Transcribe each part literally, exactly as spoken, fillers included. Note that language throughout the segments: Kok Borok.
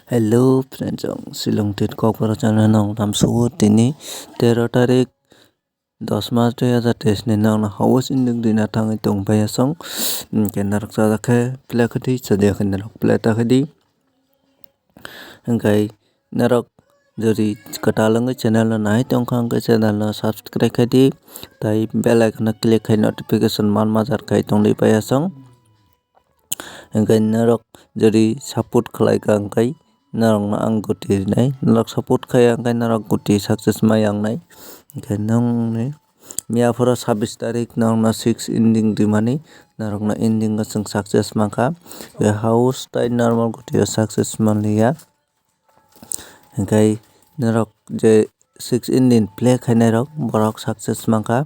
Hello friends, ang Silong Tit Kokborok channel nong lamsuo tini tero tarik dos mas dui hazar teis ni nong na house ending rina thangwi tong phaia song. Hwnkhe norok chajak khe play khaidi, chajak khe norok play ta khaidi. Hwnkhe norok jodi kwtal wngwi channel no nai tongkha hwnkhe channel no subscribe khaidi, tai bell icon no click khai notification man majar khai tongwi phaia song. Hwnkhe norok jodi support khlai kha hwnkhe norokno ang guti rinai, norok support khaiya hwnkhe norok guti success maya wngnai. Hwnkhe nongni miya phoro sabbish tarik norokno six ending rimani, norokno ending o chwng success mankha. Hwnkhe house tai normal guti o success manliya. Hwnkhe norok je six ending play khainai rok borok success mankha,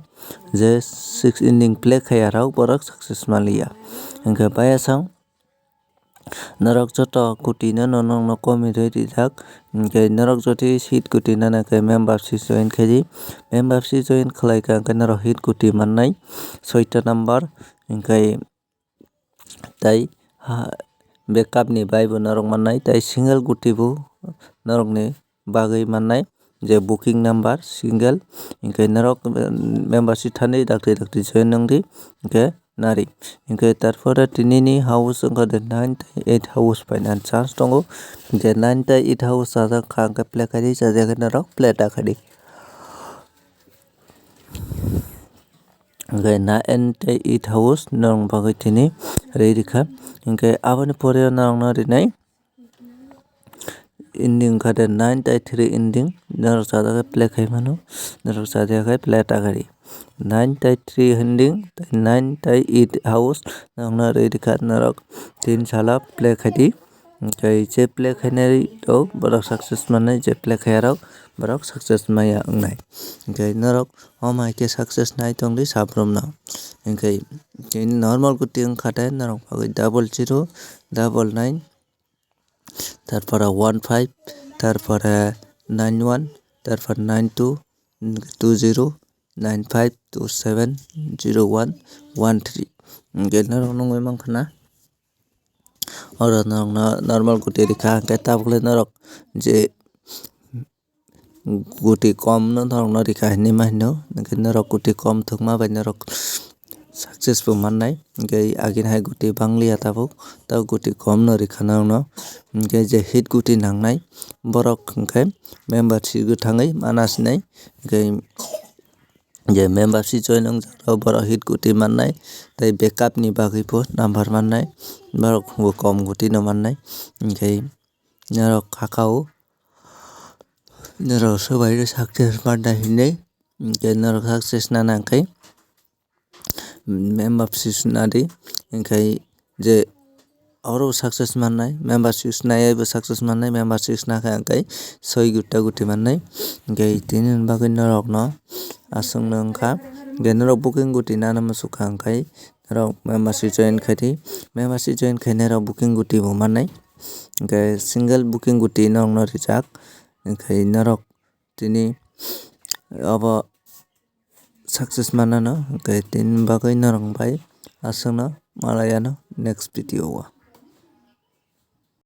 je six ending play khaiya rok borok success manliya. Hwnkhe paiya song norok joto guti no norok no komit rwi rijak, hwnkhe norok jodi hit guti nana khe membership join khaidi, membership join khlai kha hwnkhe norok hit guti mannai soita number, hwnkhe tai ha, backup ni bai bo norok mannai, tai single guti bo norok ni bagwi mannai, je booking number single, hwnkhe norok, eh, membership thani dakti dakti join wngdi, hwnkhe nari. Hwnkhe tarpore tini ni house wngkha de nine tai eight house paina chance tongo, je nine tai eight house chajak kha hwnkhe play khaidi, chajak khe norok play ta khaidi. Hwnkhe nine tei eight house norokni bagwi tini rwi rikha. Hwnkhe aboni pore norokno rinai ending wngkha de nine tei three ending. Norok chajak khe play khai mano. Norok chajak khe play ta khaidi. Nine tei three ending, tei nine tei eight house norokno rwi rikha. Norok tin sala play khaidi. Hwnkhe je play khainai rok borok success mannai, je play khaiya rok borok success maya wngnai. Hwnkhe norok omo hai khe success nai tongdi sabrumno. Hwnkhe tini normal guti wngkha de norok bagwi double zero, double nine, tarpore one five, tarpore nine one, tarpore nine two, two zero, nine five, two seven, zero one, one three. Hwnkhe norok nugwi mankha na. Oro norokno normal guti rikha, hwnkhe tabukle norok je guti kom no norokno rikha hinwi ma hino, hwnkhe norok guti kom thwkma bai norok success bo mannai, hwnkhe agini hai guti bangliya tabuk, tabuk guti kom no rikha norokno, hwnkhe je hit guti nangnai borok hwnkhe membership gwi thangwi mana sinai, hwnkhe je membership join wngjak rok borok hit guti mannai, tei backup ni bagwi bo number mannai, borok bo kom guti no mannai, hwnkhe norok kaka o norok swbaino success manna hinwi, hwnkhe norok success nana hwnkhe membership nadi, hwnkhe je oro success mannai, membership naiwi bo success mannai, membership nakha hwnkhe soi gutta guti mannai. Hwnkhe tini bagwi norokno aswkno wngkha, hwnkhe norok booking guti nana muchukha hwnkhe norok membership join khaidi, membership join khainai rok booking guti bo mannai, hwnkhe single booking guti norokno rijak, hwnkhe norok tini obo success manano, hwnkhe tini bagwi norok bai aswkno malaiyano next video o.